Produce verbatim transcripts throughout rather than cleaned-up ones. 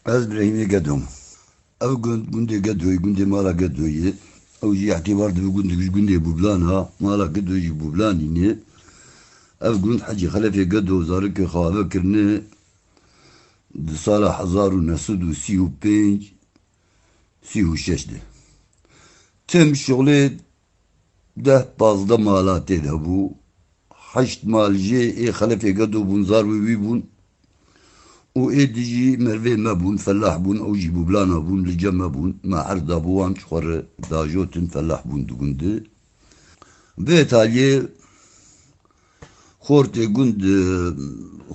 Ez Birehîmê Gedo me. Ev gund, gundê Gedoyê, gundê mala Gedoyê. Ew jî îtîbar dibe gundek ji gundê Bûblan ha. Mala Gedo jî Bûblanî ne. Ev gund Hecî Xelefê Gedo zarokê xwe ave kirine di sala hezar û neh sed û sî û pênc, sî û şeş de. Tim şixulê deh pazdeh mala tê de bû. Heşt mal jê ê Xelefê Gedo bûn, zarwê wî bûn. Û ê di jî mervê me bûn, felah bûn, ew jî Bûblana bûn, li cem me bûn. Me erz dabû wan ji xwe re dajotin, felah bûn di gund de. Vê taliyê xortê gund, e,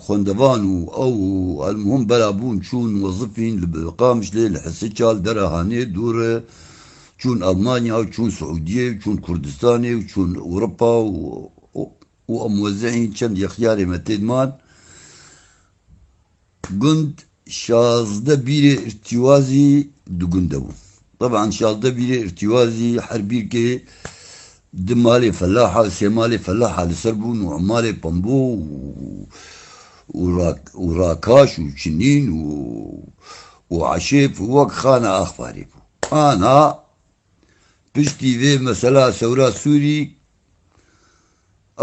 xwendevan û ew û elmuhim bela bûn, çûn wezifîn li Qamişlê, li Hisiça, li Dera Hanê, dûr e, çûn Elmanya, çûn Siûdiyê, çûn Kurdistanê, çûn Ewropa û, û, û em wezîhîn çend yexyarê me tê diman. Gund şazdeh bîrê irtîwazî di gund de bûn. Teban şazdeh bîrê irtîwazî her bîrkê di malê felaha, sê malê felaha li ser bûn û emalê pembo û, û rak-, û rakaş û çinîn û, û eşêf û wek xana axfarê bû. Ana piştî vê mesela Sewra Sûrî,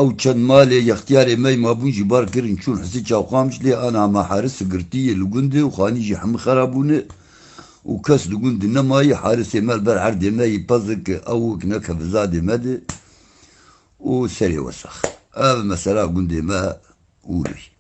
ew çend malê yextiyarê me mabûn jî bar kirin, çûn Hisiça û Qamişlê, ana me haris girtiye li gund de û xanî jî hemî xera bûne û kes li gund de nemayî, harisê me li ber erdê me yî pezin ke ew wek neke vizadê me de û serê wesax. Ev mesela gundê me û rûyî.